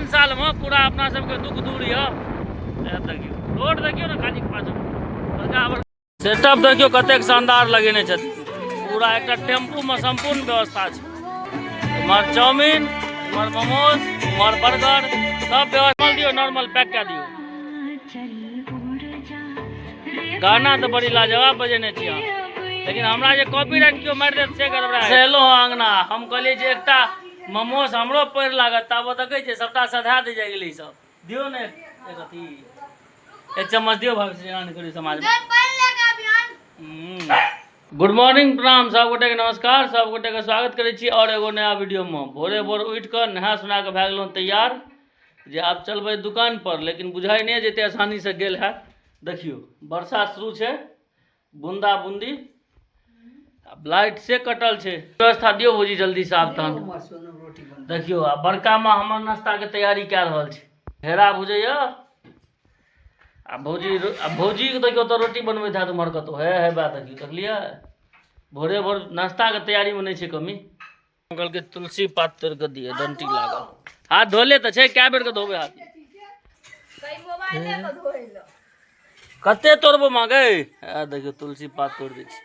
तीन सालमे पूरा अपना सबके दुख दूर यऽ। देखियौ रोड, देखियौ ने खाली पाछू बड़का बड़का सेटअप देखियौ कतेक शानदार लगेने छथिन। पूरा एकटा टेम्पूमे सम्पूर्ण व्यवस्था छै। इम्हर चाउमीन, इम्हर मोमोज, इम्हर बर्गर, सब व्यवस्था दियौ। नॉर्मल पैक कए दियौ। गाना तऽ बड़ी लाजवाब बजेने छी अहाँ, लेकिन हमरा जे कॉपीराइट केओ मारि देत से गड़बड़ा। से एलहुँ हँ अङ्गना, हम कहलियै जे एकटा मोमोज हमरो पड़ि लागत, ताबत देखै छियै सबटा सधा दै जाइ गेलै सब। दियौ ने एक अथी, एक चम्मच दियौ। भविष्य एना नहि करू समाजमे। गुड मॉर्निंग, प्रणाम सब गोटेके, नमस्कार सब गोटेके, स्वागत करै छी आओर एगो नया वीडियोमे। भोरे भोर उठि कऽ नहा सुना कऽ भए गेलहुँ तैयार जे आब चलबै दुकान पर, लेकिन बुझाइ नहि जे एते आसानीसँ गेल हैत। देखियौ वर्षा शुरू छै, बूंदा बूंदी, आब लाइट से कटल छै। व्यवस्था दियौ भौजी जल्दी से आब तहन। देखियौ आ बड़का माँ हमर नाश्ताके तैयारी कए रहल छै, घेरा भुजैया आ भौजी, आ भौजीके देखियौ तऽ रोटी बनबैत हैत उम्हर कतहु। हे हे बा, देखियौ, देखलियै भोरे भोर नाश्ताके तैयारीमे नहि छै कमी। कहलकै तुलसी पात तोड़ि कऽ दिअ, डंटी लागल। हाथ धोले तऽ छै, कए बेर के धोबै हाथ? कते तोड़बो माँ गै? आ देखियौ तुलसी पात तोड़ि दै छी,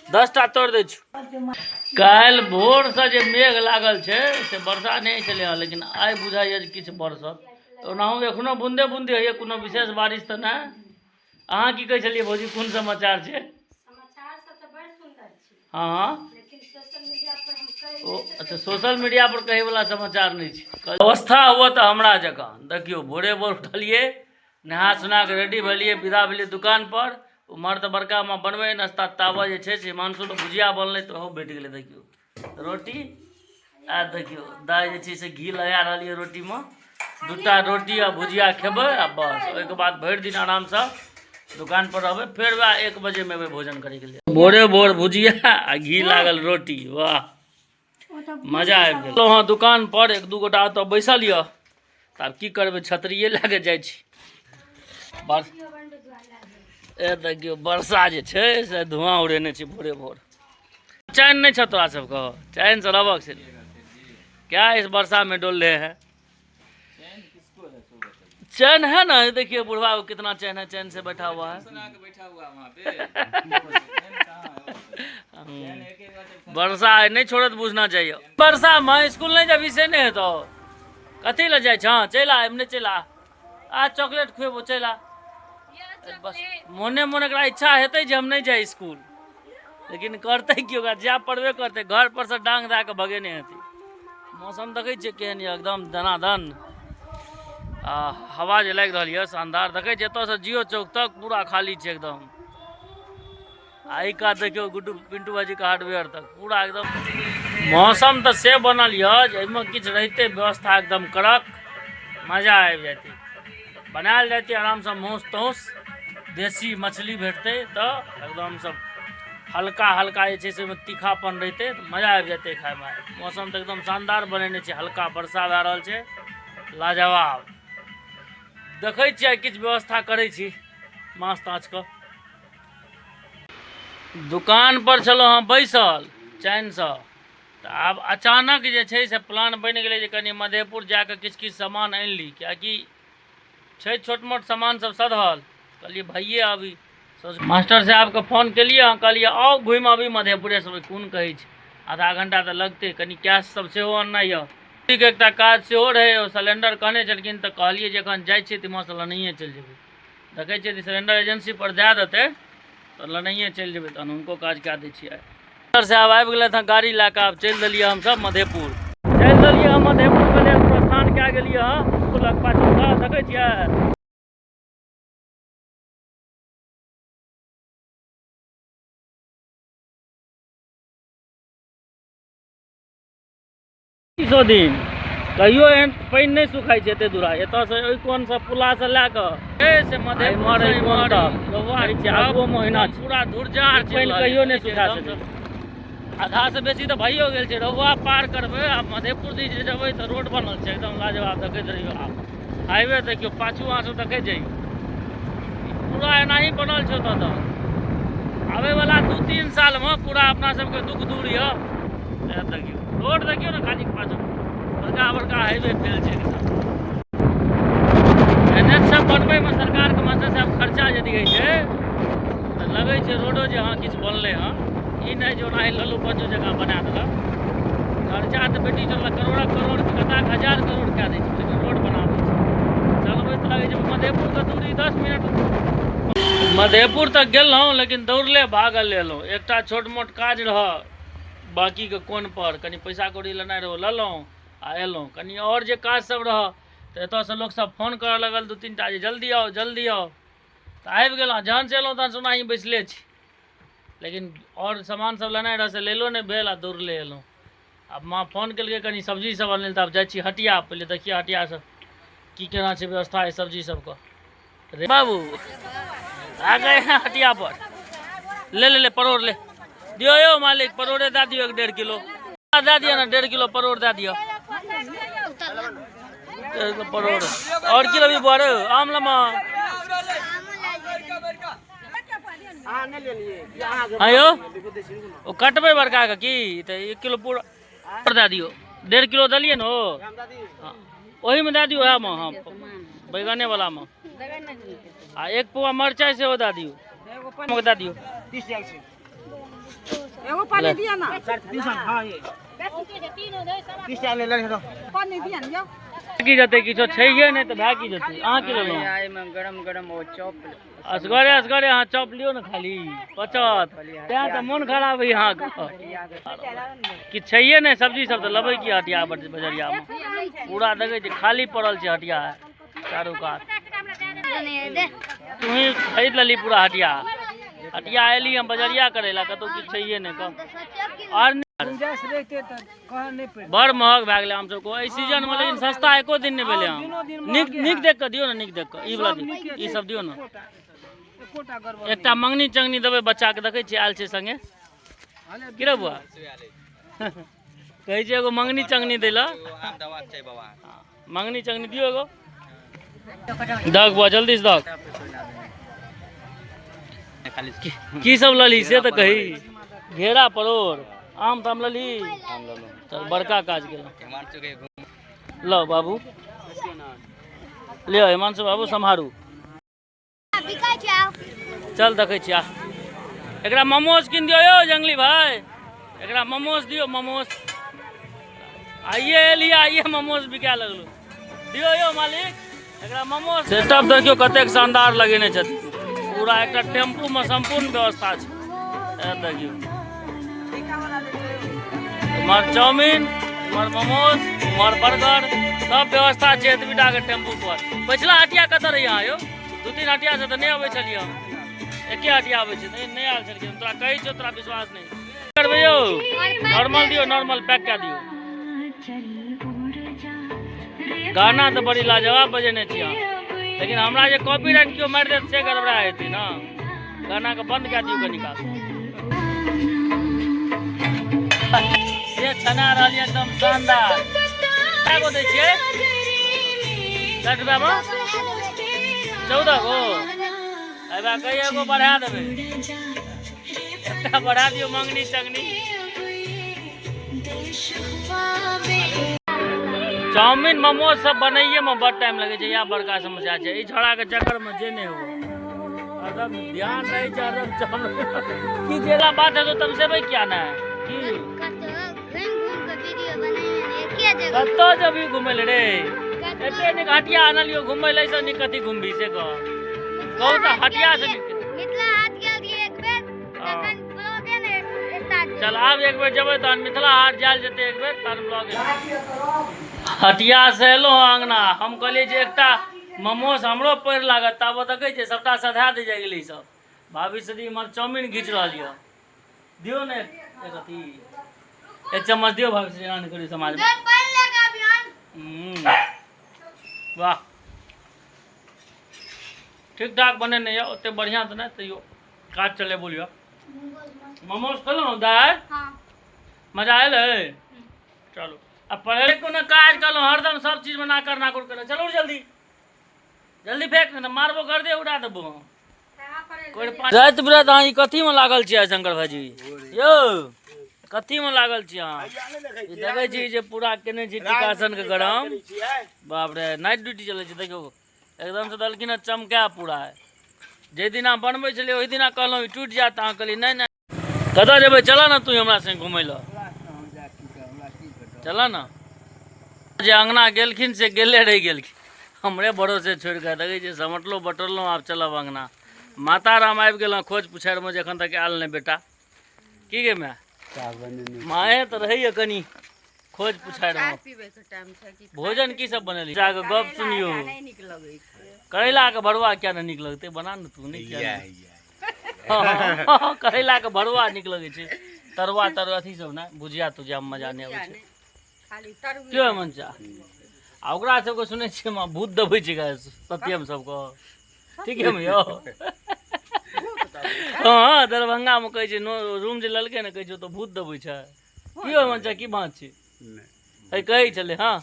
10टा तोड़ि दै छी। काल्हि भोरसँ जे मेघ लागल छै से वर्षा नहि छलै हँ, लेकिन आइ बुझाइए जे किछु बरसत। ओनाहु एखनो बूंदे बूंदी होइए, कोनो विशेष बारिश तऽ नहि। अहाँ की कहै छलियै भौजी, कोन समाचार छै? समाचार सब तऽ बड़ सुन्दर छै। हँ। लेकिन सोशल मीडिया पर हम कहि ओ नहि सकै। अच्छा, सोशल मीडिया पर कहै वला समाचार नहि छै। अवस्था हुअ तऽ हमरा जकाँ। देखियौ भोरे भोर उठलियै, नहा सुना कऽ रेडी भेलियै, विदा भेलियै दुकान पर। उम्हर तऽ बड़का माँ बनबै नाश्ता, ताबत जे छै से हिमांशुके भुजिया बनलै तऽ ओहो भेट गेलै। देखियौ रोटी, आ देखियौ दाइ जे छै से घी लगा रहल यऽ रोटीमे। दूटा रोटी आ भुजिया खेबै आ बस, ओहिके बाद भरि दिन आरामसँ दुकान पर रहबै। फेर वएह 1 बजेमे एबै भोजन करैके लिए। भोरे भोर भुजिया आ घी लागल रोटी, वाह, मजा आबि गेल। हँ, दुकान पर एक दू गोटा ओतऽ बैसल यऽ, तऽ आब की करबै, छतरिए लए कऽ जाइ छी। बस ए देखियौ वर्षा जे छै से धुआं उड़ेने छै भोरे भोर। चैन नहि छौ तोरा सबके? चैन से रहबक छै। क्या इस वर्षा में डोल रहे हैं? चैन है ना? देखिए बुढ़वा को कितना चैन है, चैन से बैठा हुआ है। बैठा हुआ वहाँ पे, चैन कहाँ है वो? चैन एक एक बार जब वर्षा आइ नहि छोड़त बुझना चाहिए। वर्षा में स्कूल नहीं जाबी से नहीं हेतौ? कथी लए जाइ छँ? चलि आ, एमने चलि आ, आ चॉकलेट खुएबो, चलि आ। बस मोने मोन एकरा इच्छा हेतै जे हम नहि जाइ स्कूल, लेकिन करतै की, ओकरा जाय पड़बे करतै। घर पर से डांग दए कऽ भगेने हेतै। मौसम देखै छियै केहन यऽ, एकदम दनादन आ हवा जे लागि रहल यऽ शानदार। देखै छियै एतऽसँ जियो चौक तक पूरा खाली छै एकदम। आ ई कात देखियौ गुड्डू पिंटू भाईजीके हार्डवेयर तक पूरा एकदम। मौसम तऽ से बनल यऽ जे एहिमे किछु रहितै व्यवस्था एकदम कड़क, मजा आबि जैतै। बनायल जैतै आरामसँ मासु ताउस, देसी मछली भेटतै तऽ एकदम सब हल्का हल्का जे छै से ओहिमे तीखापन रहितै तऽ मजा आबि जेतै खायमे। मौसम तऽ एकदम शानदार बनेने छै, हल्का वर्षा भए रहल छै, लाजवाब। देखै छियै किछु व्यवस्था करै छी माछ ताछके। दुकान पर छलहुँ हँ बैसल चैनसँ, तऽ आब अचानक जे छै से प्लान बनि गेलै जे कनि मधेपुर जा कऽ किछु किछु सामान आनि ली, किएकि छै छोट मोट सामान सब सधल। कहलियै भैये अभी मास्टर साहबके फोन केलियै हँ, कहलियै आउ घुमि अभी मधेपुरेसँ। कोन कहै छै आधा घंटा तऽ लगतै, कनि कैश सब सेहो अननाइ यऽ। एकटा काज सेहो रहै, ओ सिलेंडर कहने छलखिन, तऽ कहलियै जे एखन जाइ छियै तऽ इम्हरसँ लेनहिए चलि जेबै। देखै छियै जे सिलेंडर एजेंसी पर दए देतै तऽ लेनहिए चलि जेबै, तहन हुनको काज कए दै छियै। मास्टर साहब आबि गेलथि हँ गाड़ी लए कऽ, आब चलि देलियै हमसब मधेपुर। चलि देलियै हम मधेपुरके लेल, प्रस्थान कए गेलियै हँ इसकुलक पाछूसँ। देखै छियै 100 दिन कहियो एहन पानि नहि सुखाइ छै एते दूरा। एतऽसँ ओहि कोनसँ पुलासँ लए कऽ ए से मधेपुर एहि कोन तक छै, आगुओमे ओहिना छै, पूरा धुरजार छै, पानि कहियो नहि सुखा सकै। आधा से बेसी तऽ भइयो गेल छै। रहुआ पार करबै आ मधेपुर दिस जे जेबै तऽ रोड बनल छै एकदम लाजवाब। देखैत रहियौ आब हाईवे, देखियौ पाछू अहाँ सब देखैत जइयौ, पूरा एनाही बनल छै ओतऽ तक। आबैवला 2-3 सालमे पूरा अपना सबके दुख दूर यऽ। देखियौ रोड, देखियौ ने खाली पाछू। बड़का बड़का हाईवे फेल छै एकदम। एनएच सब बनबैमे सरकारके मास्टर साहब खर्चा यदि होइ छै तऽ लगै छै रोडो जे हँ किछु बनलै हँ। ई नहि जे ओनाही लल्लू पज्जू जकाँ बना देलक। खर्चा तऽ बेटी चलऽ करोड़क करोड़ कताक हजार करोड़ कए दै छै, लेकिन रोड बनाबै छै चलबै तऽ लगै छै। मधेपुरके दूरी 10 मिनट। मधेपुर तक गेलहुँ लेकिन दौड़ले भागल एलहुँ। एकटा छोट मोट काज रहऽ बाँकीके कोन पर कनि पैसा कौड़ी लेनाइ रहौ, लेलहुँ आ एलहुँ। कनि आओर जे काज सब रहऽ तऽ एतऽसँ लोकसब फोन करऽ लगल 2-3 टा जे जल्दी आउ जल्दी आउ, तऽ आबि गेलहुँ। जहन से एलहुँ तहन से ओनाही बैसले छी, लेकिन आओर सामान सब लेनाइ रहै से लेलो नहि भेल आ दौड़ले एलहुँ। आब माँ फोन केलकै कनि सब्जी सब आनलै, तऽ आब जाइ छी हटिया। पहिले देखियै हटिया सब की केना छै व्यवस्था सब्जी सबके। रे बाबू आ गए हैं हटिया पर। ले ले ले परोड़ ले दियो यो मालिक, परोड़े दए दियो 1.5 किलो दए दियो ना, 1.5 किलो परोड़ दए दियो। 1.5 किलो परोड़ और की लेबी बुआ रे? आम लेमा? हाँ यो ओ कटबै बड़का के की तऽ 1 किलो पूरा दए दियो। 1.5 किलो देलियै ने, ओ ओहीमे दए दियौ, उएहमे। हँ, बैगने वालामे। आ 1 पौआ मरचाइ सेहो दए दियौ, दए दियौ। की जेतै? किछो छैहे नहि तऽ भए की जेतै? अहाँ की लेलहुँ? गरम गरम ओ चॉप। असगरे असगरे अहाँ चॉप लियौ ने, खाली पचत तेँ तऽ मोन खराब है अहाँके। किछु छैहे नहि सब्जी सब तऽ लेबै की? हटिया बजरियामे पूरा देखै छियै खाली पड़ल छै हटिया चारू कात। तूही खरीद लेली पूरा हटिया। हटिया एली हम बजरिया करै लए, कतहु किछु छैहे नहि। कह आर बड़ महग भए गेलै आम सबके एहि सीजनमे, लेकिन सस्ता एको दिन नहि भेलै आम। नीक नीक देख कऽ दियौ ने, नीक देख कऽ ई वला दियौ, ई सब दियौ ने। एकटा मंगनी चंगनी देबै बच्चाके, देखै छियै आयल छै संगे। की रे बुआ कहै छै एगो मंगनी चंगनी दै लए? मंगनी चंगनी दियौ एगो। दग बुआ जल्दी से दग। की सब लली से तऽ कही? घेरा परोड़ आम ताम लली? चल बड़का काज केलहुँ। ल बाबू लिअ, हिमांशु बाबू सम्हारू। चल देखै छी। आ एकरा मोमोज कीन दियौ यौ जंगली भाई, एकरा मोमोज दियौ मोमोज। आइए एलियै, आइए मोमोज बिकाय लगलू। दियौ यौ मालिक एकरा मोमोज। सेटअप देखियौ कतेक शानदार लगेने छथिन, पूरा एकटा टेम्पू में संपूर्ण व्यवस्था छै। देखियौ इम्हर चाउमीन, इम्हर मोमोज, इम्हर बर्गर, सब व्यवस्था छै एतबी टा के टेम्पू पर। पछिला हटिया कतऽ रही अहाँ यौ? 2-3 हटिया से तऽ नहि अबै छलियै हम, एके हटिया आबै छै। नहि आयल छलखिन। तोरा कहै छियौ तोरा विश्वास नहि करबै यौ। नॉर्मल दियौ, नॉर्मल पैक कए दियौ। गाना तऽ बड़ी लाजवाब बजेने छी अहाँ, लेकिन हमरा जे कॉपीराइट केओ मारि देत से गड़बड़ा हेतै ने। गानाके बंद कए दियौ कनी काल। से छना रहल यऽ एकदम शानदार। कए गो दै छियै 60 रुपैआमे? 14 गो। एहि कही एगो बढ़ा देबै, एकटा बढ़ा दियौ मंगनी चंगनी। चाउमीन मोमोज सब बनैये में बड़ टाइम लगे छै, इएह बड़का समस्या छै। ई छौड़ाके चक्करमे जे नहि हुए हरदम ध्यान रहै छै, हरदम चाउमीन की जेला बात है तो तमसेबै किया ने? की कतऽ जबी घुमै लए रे? एते नीक हटिया आनलियो घुमै लए, से नीक कथी घुमबी से कह? कहू तऽ हटिया से नीक मिथिला हाट गेल रहियै एक बेर, तखन ब्लॉगे नहि स्टार्ट। चल आब एक बेर जेबै तहन मिथिला हाट जायल जेतै एक बेर, तहन ब्लॉग। हटिया से एलहुँ अङ्गना, हम कहलियै जे एकटा मोमोज हमरो पड़ि लागत, ताबत देखै छियै सबटा सधा दै जाइ गेलै सब। भाभी सदी इम्हर चाउमीन घीच रहल यऽ। दियौ ने एक अथी, एक चम्मच दियौ भाभी सदी, एना नहि करियौ समाजमे। वाह, ठीक ठाक बनेने यऽ, ओते बढ़िआँ तऽ नहि तैयो काज चले बोलियो। मोमोज खेलहुँ दाइ? मजा आयल है? चलू अब पढ़े कोनो काज कलहुँ, हरदम सब चीजमे नाकर नाकुर केलहुँ। चलू जल्दी जल्दी फेंक, नहि तऽ मारबो कर दे, उड़ा देबो। राति बिराति अहाँ ई कथीमे लागल छियै शंकर भाईजी यौ? कथीमे लागल छी अहाँ? ई देखै छी जे पूरा केने छी टीकासन के गरम। बाप रे, नाइट ड्यूटी चलै छै। देखियौ, एकदम से देलखिन हँ चमका पूरा। जाहि दिना बनबै छलियै ओहि दिना कहलहुँ ई टूटि जायत, अहाँ कहलियै नहि नहि। कतऽ जेबै? चलऽ ने तू हमरा संगे घुमै लए, चलऽ ने। जे अङ्गना गेलखिन से गेले रहि गेलखिन, हमरे भरोसे छोड़ि कऽ। देखै छियै, समटलहुँ बटोलहुँ, आब चलब अङ्गना। माता राम आबि गेलहुँ खोज पुछारिमे, जे एखन तक आयल नहि बेटा। की गे माय? माये तऽ रहैए कनि खोज पुछारिमे। भोजन की सब बनेली? जाके गप सुनियौ। करैलाके भरुआ किया नहि नीक लगतै? बना ने तू। नहि किया? हँ, करैलाके भरुआ नीक लगै छै। तरुआ तरुआ अथी सब ने, भुजिया तुजिया मजा नहि अबै छै। क्यों मनचा? आ ओकरा सबके सुनै छियै माँ भूत दबै छै सत्यम सबके। ठीक है यौ? हँ, दरभंगामे कहै छै, नो रूम जे लेलकै ने, कहै छै ओतऽ भूत दबै छै। की हो मनचा, की बात छै? है कहै छलै। हँ,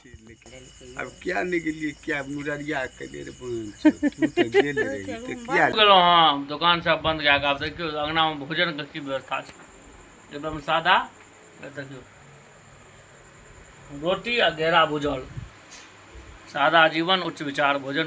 अब क्या नहीं गेलियै, क्या मुररिया केलियै रे बहन, तू तऽ गेल रही तऽ किया गेलहुँ? हँ, दोकान सब बन्द कए कऽ आब देखियौ अङ्गनामे भोजनके की व्यवस्था छै। एकदम सादा। देखियौ, रोटी आ घेरा भुजल। सादा जीवन, उच्च विचार भोजन।